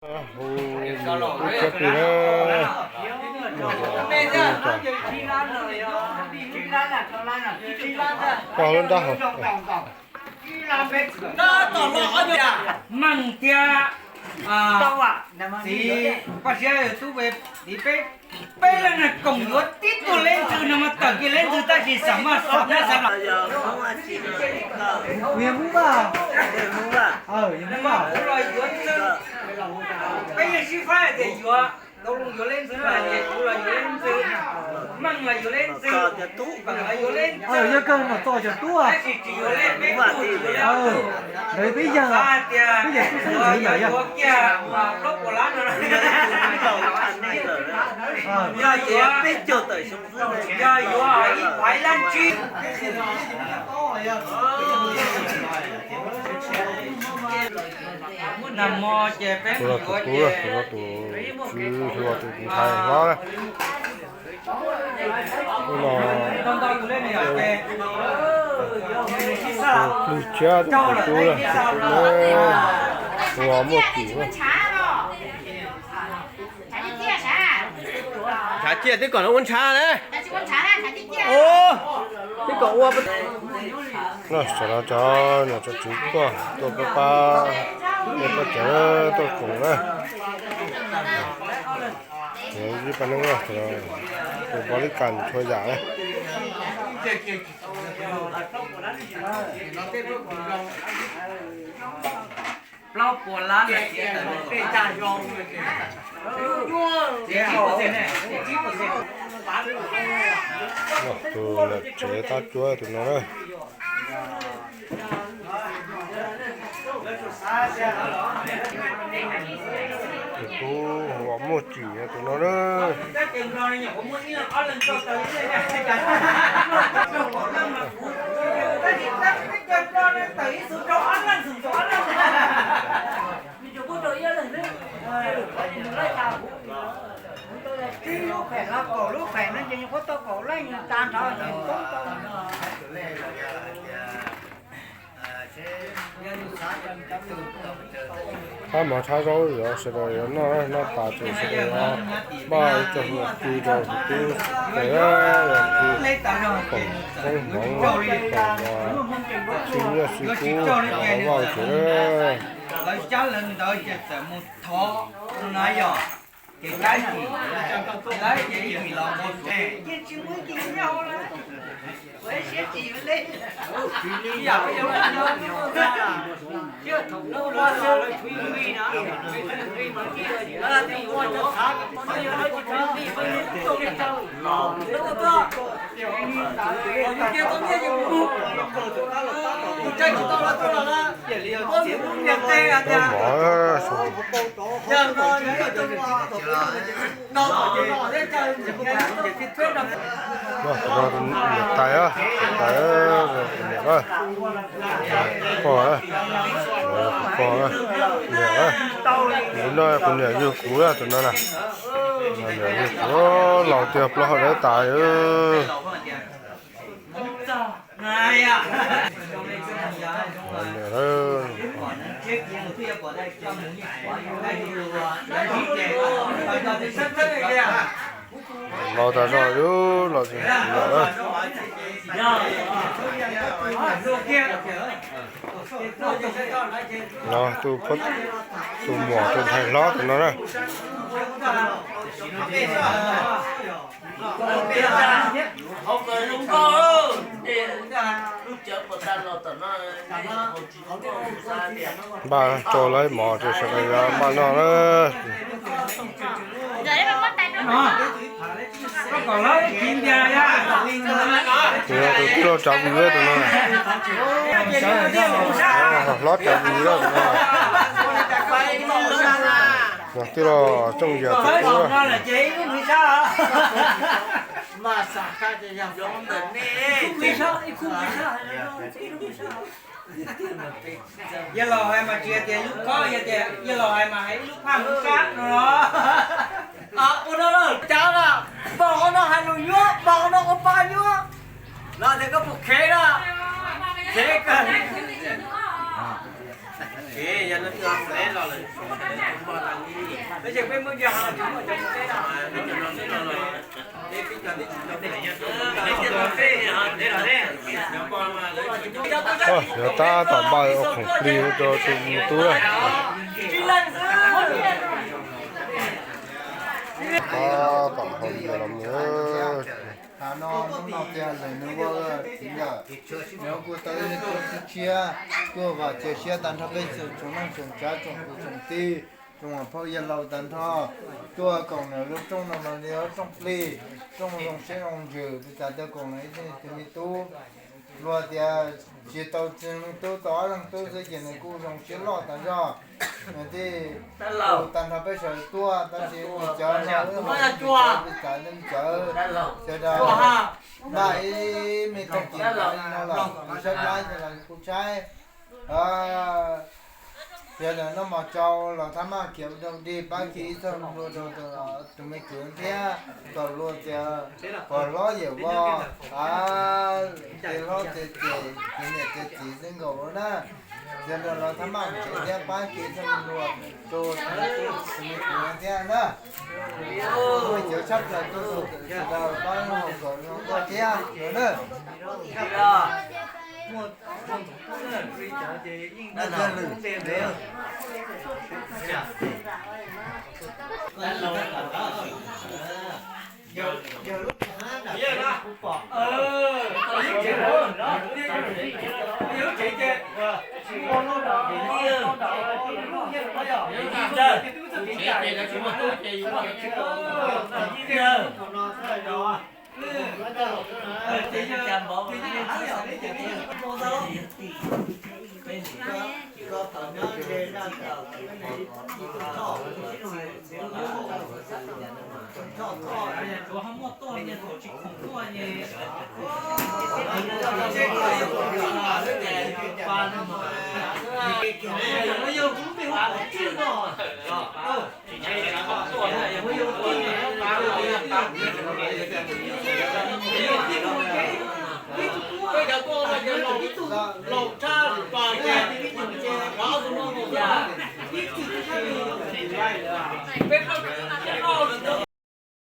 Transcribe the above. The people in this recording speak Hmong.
Hu ub tshab plig na. Koj lub nrab hauv. Meej thiab txiv Paj Siab tub, peb leej koom yuav tib tug leej twg no mas tawm kiag leej twg tab sis xam maj xam maj xam los. Kuv yog Hmoob Vaj. Kuv los yuav Ntxwg, peb yeej sib faib hais tias yuav, tau loo yuav leej Ntxwg, kuv los yuav leej Ntxwg, Meej los yuav leej Ntxwg, Peem los yuav leej Ntxwg, yog kawg Nom Txos cov tub, tab sis tsis yuav leej peb tug, tsis yuav leej tug. Ntawd peb yawg, peb yawg tub xeeb ntxwv yawm yog yuav kiag plaub puas lab no. Yog yuav, yog yuav ib puas lab tsib. Nag hmo ces peb mus yuav ces tus no tus ntxhais hlob na. Tus no tus plig tshiab tus tub na, tus tub na, tus uas muaj kim na. Ntshav ciaj twb kom nws ua ntshav na. Twb kom ua. Sawv daws cov niam cov txiv tuaj, tuaj pab pab, nej pab cawv tuaj koom na. Ib pab neeb tus npaum li kas txhua yam na. Plaub puas lab na. Tus niam tsev tab cuab tus no na. Tus tub uas muaj kim tus no na. Ib lub phem los kaum lub phem no ces nyuam qhuav tau kaum leej tas nrho ces poob tau. Thab mov thab zaub yog sawv daws yuav noj, noj tas ces sawv daws yuav npaj ib co hluas pw rau hauv tub ces yog pw koom koob hmoov koom sib nyiaj sib kub hauv vaj tsev. Lawv cab lawv ntawd ces txawm mus thov na yog, ces cab ib chim, cab ib chim los mus ces yeej tsis muaj ib kis nyob hauv lawm. Ua siab tsis yuav lej. Ib yam peb cov Hmoob nyob thiab thaum ub los lawv tshuav ib hli na, hli mas ib yam li ua cov txhav kom poj niam lawv tsis tshuav ib hli, poj niam tsis tau li tsau los lawv tuaj tuaj. Tus nyiaj tau nyiaj ces mus, tus tseeb tsis tau los tuaj los na, ua mus niam tes hais tias yog no yog ib tug no, niam tais, tais, niam na, pog, pog, niam, tus no kuv niam yug kuv tus no na, niam yug kuv laus tiag plaub hau dawb tas. Laus tas zog yus los tsis yog. No tus, tus muam tus ntxhais hlob tus no na. Npaj rau lawv mov rau sawv daws npaj noj na. Tus no tus tij laug Tsav Vwm tus no. Hlob Tsav Vwm tus no. Tij laug Tsooj Yias tus tub. Yawg laus hais mas tsis hais tias lub khob, yawg tias yawg laus hais mas hais ib lub phaj mus sab no los. Ua no lawm cav lawm, npog qhov no hais lus nyuaj, npog qhov no ua pa nyuaj. Los tias koj puas khev na? Khev kawg. Khev Yuav tab tom npaj ua khoom plig rau tus me tub na. Tab tom hau los mus. Thaum no hnub no tiag lawm nws ua txiv ntxawm, nws kuj tau ib tug tub tshiab tuaj vam cia siab tag nrho peb tsoom mloog tsoom tsav tsoom kwv tsoom tij tsoom muam phauj yawg laus tag nrho tuaj koom nws lub rooj no los yog lub rooj plig, rooj zoo siab zoo ntsws, txawm tias koom nws ib tug me tub. Luag tias tsis tau txwg leej tub, tau ob leeg tub xwb ces nws kuj zoo siab loj tas zog. Nws thiaj hu tag nrho peb sawv daws tuaj, tab sis nws cawv no wb ho tsis cawv, peb txav leej cawv, sawv daws npaj ib me tooj cim ntawd li no lawm, sab laib ces los kuv tshaib. Yog li no mas tso los thab maj khiav ua rau dig pab kiag ib txoj hlua rau tus me kwv thiab, kom luag tias pog hlob yawm vog, ces hlob ces ces, ces niam ces txiv xwb nkaus na. Yog li los thab maj mus tsev thiab pab kiag ib txoj hlua rau tus me kwv thiab na. Muaj cov tshaj plaws rau tus sawv daws pab haus kom zoo nkauj thiab na.